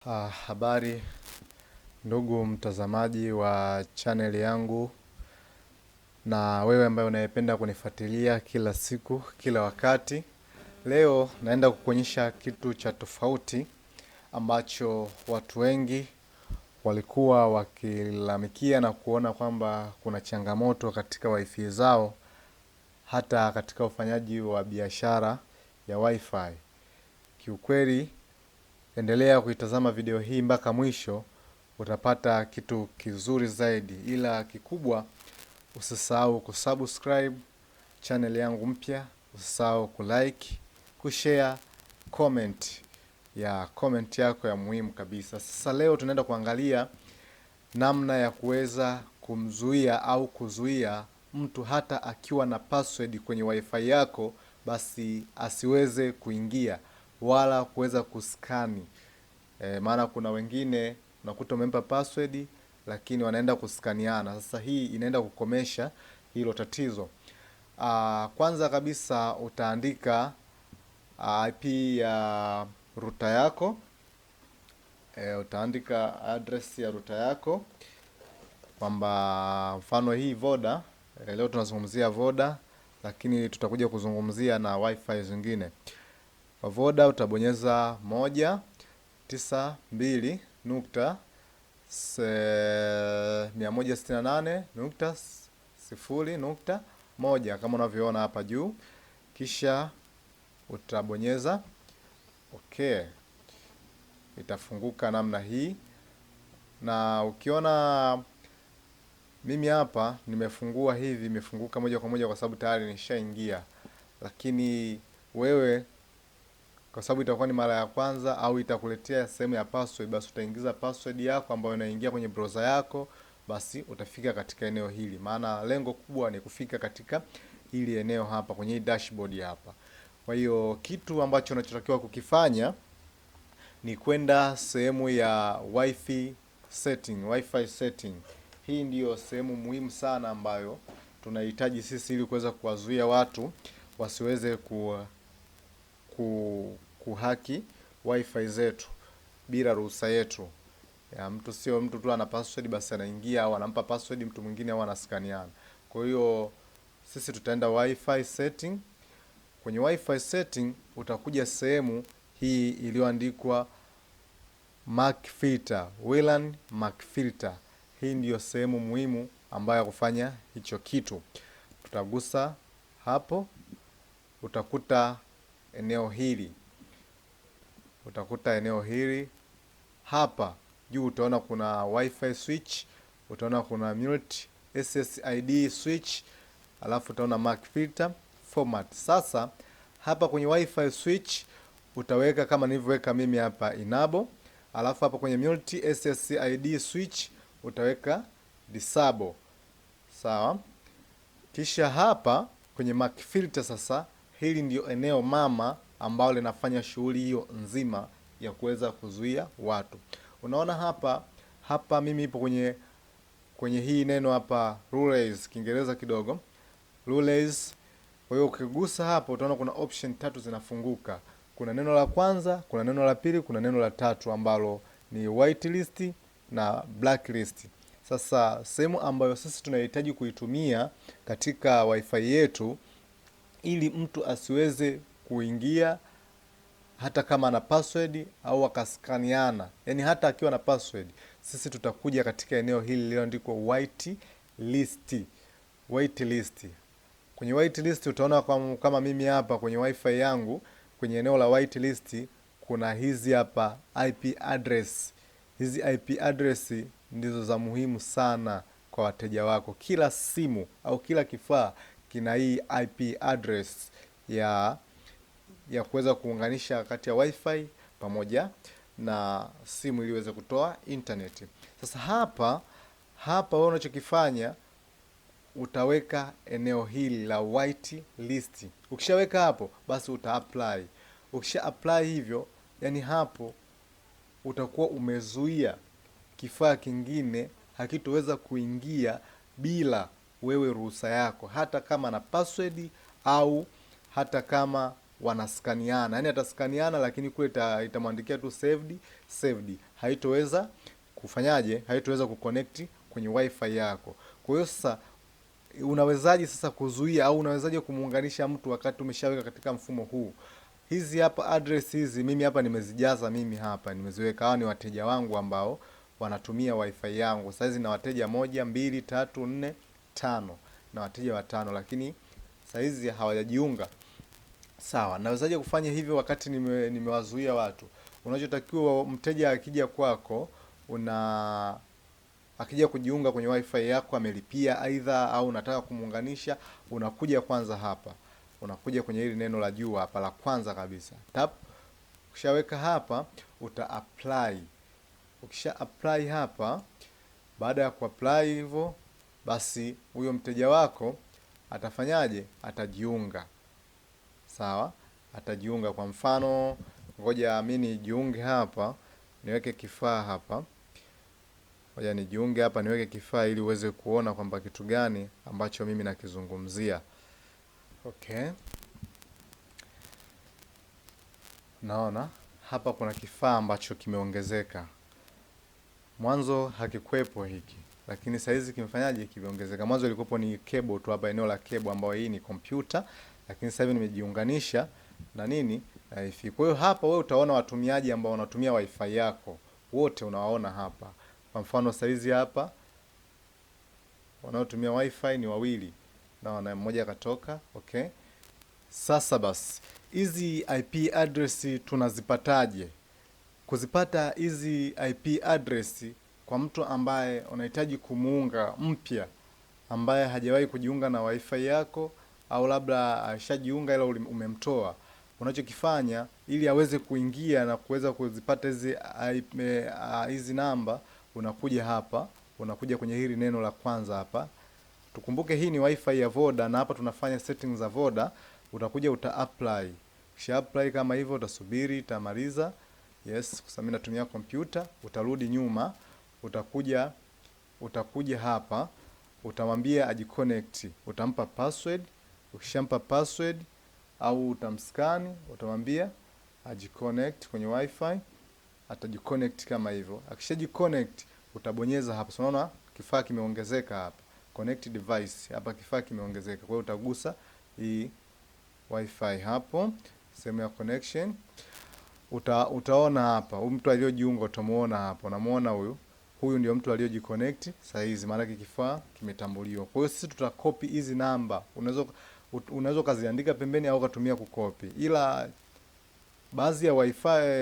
Habari ndugu mtazamaji wa channel yangu na wewe ambaye unayependa kunifuatilia kila siku kila wakati. Leo naenda kukuonyesha kitu cha tofauti ambacho watu wengi walikuwa wakilalamikia na kuona kwamba kuna changamoto katika wifi zao hata katika ufanyaji wa biashara ya wifi. Kiukweli, endelea kuitazama video hii mpaka mwisho, utapata kitu kizuri zaidi. Ila kikubwa, usisahau kusubscribe channel yangu mpya, usisahau kulike, kushare, comment ya comment yako ya muhimu kabisa. Sasa leo tunaenda kuangalia namna ya kuweza kumzuia au kuzuia mtu hata akiwa na password kwenye wifi yako basi asiweze kuingia wala kuweza kuskani. Maana kuna wengine unakuta umempa password lakini wanaenda kuskaniana. Sasa hii inaenda kukomesha hilo tatizo. Kwanza kabisa utaandika IP ya router yako. Utaandika address ya router yako kwamba mfano hii Voda, leo tunazungumzia Voda lakini tutakuja kuzungumzia na wifi zingine. Kwa Voda utabonyeza 192.168.0.1 kama unavyoona hapa juu, kisha utabonyeza okay, itafunguka namna hii. Na ukiona mimi hapa nimefungua hivi, imefunguka moja kwa moja kwa sababu tayari nishaingia, lakini wewe kwa sababu itakuwa ni mara ya kwanza au itakuletea sehemu ya password, basi utaingiza password yako ambayo inaingia kwenye browser yako, basi utafika katika eneo hili. Maana lengo kubwa ni kufika katika hili eneo hapa kwenye hii dashboard hapa. Kwa hiyo kitu ambacho unachotakiwa kukifanya ni kwenda sehemu ya wifi setting, wifi setting. Hii ndiyo sehemu muhimu sana ambayo tunahitaji sisi ili kuweza kuwazuia watu wasiweze kuhaki wifi zetu bila ruhusa yetu. Ya, mtu sio mtu tu ana password basi anaingia au anampa password mtu mwingine au anaskaniana. Kwa hiyo sisi tutaenda wifi setting. Kwenye wifi setting utakuja sehemu hii iliyoandikwa MAC filter, WLAN MAC filter. Hii ndiyo sehemu muhimu ambayo ya kufanya hicho kitu. Tutagusa hapo, utakuta eneo hili, utakuta eneo hili hapa juu utaona kuna wifi switch, utaona kuna mute SSID switch, alafu utaona MAC filter format. Sasa hapa kwenye wifi switch utaweka kama nilivyoweka mimi hapa enable, alafu hapa kwenye multi SSID switch utaweka disable. Sawa. Kisha hapa kwenye MAC filter sasa, hili ndio eneo mama ambalo linafanya shughuli hiyo nzima ya kuweza kuzuia watu. Unaona hapa, hapa mimi ipo kwenye hii neno hapa rules, Kiingereza kidogo rules. Kwa hiyo ukigusa hapo utaona kuna option tatu zinafunguka. Kuna neno la kwanza, kuna neno la pili, kuna neno la tatu ambalo ni whitelist na blacklist. Sasa sehemu ambayo sisi tunahitaji kuitumia katika wifi yetu ili mtu asiweze kuingia hata kama ana password au akaskaniana, yaani hata akiwa na password, sisi tutakuja katika eneo hili lililoandikwa whitelist. Whitelist. Kwenye whitelist utaona kama mimi hapa kwenye wifi yangu kwenye eneo la whitelist kuna hizi hapa IP address. Hizi IP address ndizo za muhimu sana kwa wateja wako. Kila simu au kila kifaa kina hii IP address ya kuweza kuunganisha kati ya wifi pamoja na simu ili iweze kutoa internet. Sasa hapa wewe unachokifanya utaweka eneo hili la white list. Ukishaweka hapo basi uta apply. Ukisha apply hivyo, yani hapo utakuwa umezuia kifaa kingine hakitoweza kuingia bila wewe ruhusa yako, hata kama na password au hata kama wanaskaniana, yani ataskaniana, lakini kule itamwandikia tu saved, saved. Haitoweza kufanyaje? Haitoweza kuconnect kwenye wifi yako. Kwa hiyo sasa unawezaje sasa kuzuia au unawezaje kumuunganisha mtu wakati umeshaweka katika mfumo huu? Hizi hapa address hizi mimi hapa nimezijaza, mimi hapa nimeziweka. Hawa ni wateja wangu ambao wanatumia wifi yangu. Sasa hizi na wateja 1, 2, 3, 4, 5, na wateja watano, lakini sasa hizi hawajajiunga. Sawa, nawezaje kufanya hivyo wakati nimewazuia watu? Unachotakiwa, mteja akija kwako, akija kujiunga kwenye wifi yako, amelipia aidha au unataka kumuunganisha, unakuja kwanza hapa. Unakuja kwenye hili neno la juu hapa la kwanza kabisa. Tap. Ukishaweka hapa uta apply. Ukisha apply hapa, baada ya kuapply hivyo, basi huyo mteja wako atafanyaje? Atajiunga. Sawa? Atajiunga. Kwa mfano, ngoja mimi nijiunge hapa, niweke kifaa hapa. Ngoja nijiunge hapa niweke kifaa ili uweze kuona kwamba kitu gani ambacho mimi nakizungumzia. Okay. Naona hapa kuna kifaa ambacho kimeongezeka. Mwanzo hakikuwepo hiki, lakini saizi kimefanyaje? Kimeongezeka. Mwanzo ilikuwepo ni cable tu hapa, eneo la cable ambayo hii ni kompyuta, lakini sasa hivi nimejiunganisha na nini? Na wifi. Kwa hiyo hapa wewe utaona watumiaji ambao wanatumia wifi yako wote unawaona hapa. Kwa mfano saizi hapa wanaotumia wifi ni wawili. Naona mmoja katoka. Okay. Sasa basi hizi IP address tunazipataje? Kuzipata hizi IP address kwa mtu ambaye unahitaji kumuunga mpya, ambaye hajawahi kujiunga na wifi yako au labda ashajiunga ila umemtoa, unachokifanya ili aweze kuingia na kuweza kuzipata hizi namba, unakuja hapa, unakuja kwenye hili neno la kwanza hapa. Tukumbuke hii ni wifi ya Voda na hapa tunafanya settings za Voda. Utakuja uta apply. Ukisha apply kama hivyo utasubiri itamaliza. Yes, kwa sababu mimi natumia kompyuta. Utarudi nyuma, utakuja hapa, utamwambia ajiconnect, utampa password. Ukishampa password au utamscan, utamwambia ajiconnect kwenye wifi, atajiconnect kama hivyo. Akishajiconnect utabonyeza hapa. So unaona kifaa kimeongezeka hapa. Connect device, hapa kifaa kimeongezeka. Kwa hiyo utagusa hii wifi hapo sehemu ya connection. Utaona hapa huyu mtu aliyojiunga, utamuona hapo. Unamuona huyu. Huyu ndio mtu aliyojiconnect saa hizi, maana kifaa kimetambuliwa. Kwa hiyo sisi tutakopi hizi namba. Unaweza ukaziandika pembeni au ukatumia kukopi. Ila baadhi ya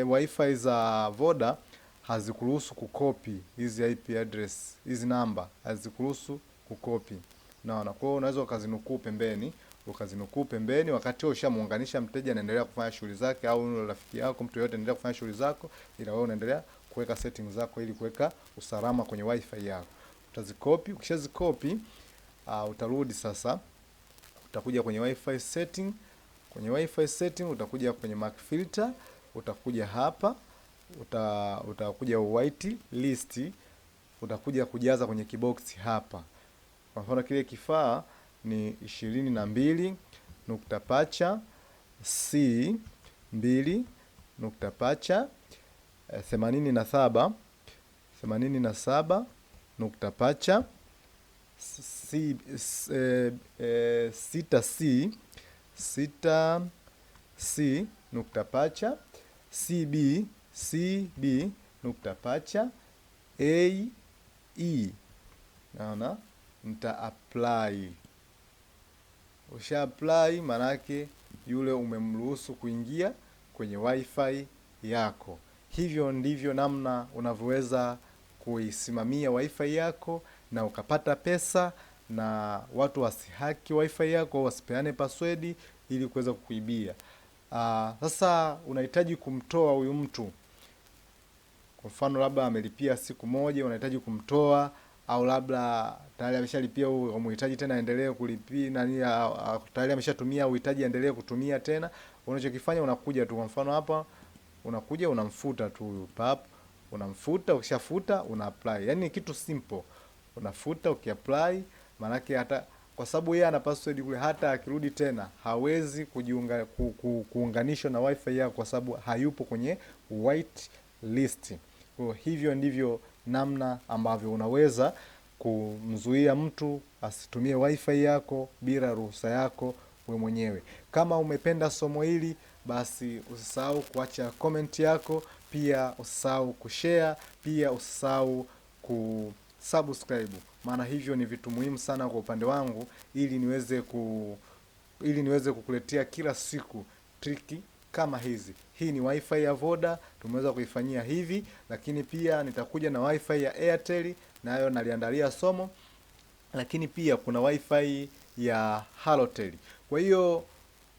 wifi za Voda hazikuruhusu kukopi hizi IP address, hizi namba hazikuruhusu kukopi. Naona kwa hiyo unaweza ukazinukuu pembeni, ukazinukuu pembeni wakati wewe ushamuunganisha mteja anaendelea kufanya shughuli zake, au yule rafiki yako, mtu yeyote anaendelea kufanya shughuli zako, ila wewe unaendelea kuweka settings zako ili kuweka usalama kwenye wifi yako. Utazikopi, ukishazikopi, utarudi sasa, utakuja kwenye wifi setting. Kwenye wifi setting utakuja kwenye MAC filter, utakuja hapa, utakuja white list, utakuja kujaza kwenye kibox hapa. Kwa mfano kile kifaa ni ishirini na mbili nukta pacha C mbili nukta pacha, themanini na saba, themanini na saba nukta pacha C, sita C, sita C nukta pacha C B, C B nukta pacha A E. Naona nita apply. Usha apply, manake yule umemruhusu kuingia kwenye wifi yako. Hivyo ndivyo namna unavyoweza kuisimamia wifi yako na ukapata pesa, na watu wasihaki wifi yako au wasipeane password ili kuweza kukuibia. Sasa unahitaji kumtoa huyu mtu. Kwa mfano labda amelipia siku moja, unahitaji kumtoa, au labda tayari ameshalipia, humhitaji tena aendelee kulipia, tayari ameshatumia, uhitaji aendelee kutumia tena. Unachokifanya unakuja tu, kwa mfano hapa unakuja unamfuta tu huyu pap, unamfuta, ukishafuta una apply. Yaani ni kitu simple. Unafuta ukiapply, maana yake hata kwa sababu yeye ana password kule, hata akirudi tena hawezi kuunganishwa na wifi yako kwa sababu hayupo kwenye white list. Kwa hivyo ndivyo namna ambavyo unaweza kumzuia mtu asitumie wifi yako bila ruhusa yako we mwenyewe. Kama umependa somo hili, basi usisahau kuacha comment yako, pia usisahau kushare, pia usisahau kusubscribe. Maana hivyo ni vitu muhimu sana kwa upande wangu ili niweze kukuletea kila siku triki kama hizi. Hii ni wifi ya Voda, tumeweza kuifanyia hivi, lakini pia nitakuja na wifi ya Airtel, nayo naliandalia somo, lakini pia kuna wifi ya Halotel. Kwa hiyo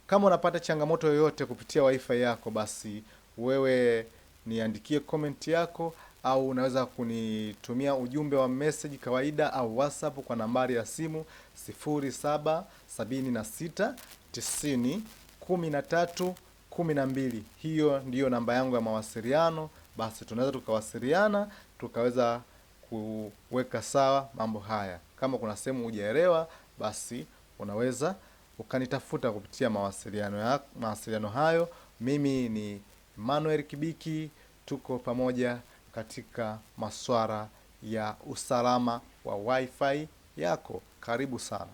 kama unapata changamoto yoyote kupitia wifi yako, basi wewe niandikie comment yako au unaweza kunitumia ujumbe wa message kawaida au WhatsApp kwa nambari ya simu 0776 90 13 12. Hiyo ndiyo namba yangu ya mawasiliano. Basi tunaweza tukawasiliana tukaweza kuweka sawa mambo haya. Kama kuna sehemu hujaelewa, basi unaweza ukanitafuta kupitia mawasiliano hayo. Mimi ni Emmanuel Kibiki, tuko pamoja katika masuala ya usalama wa wifi yako. Karibu sana.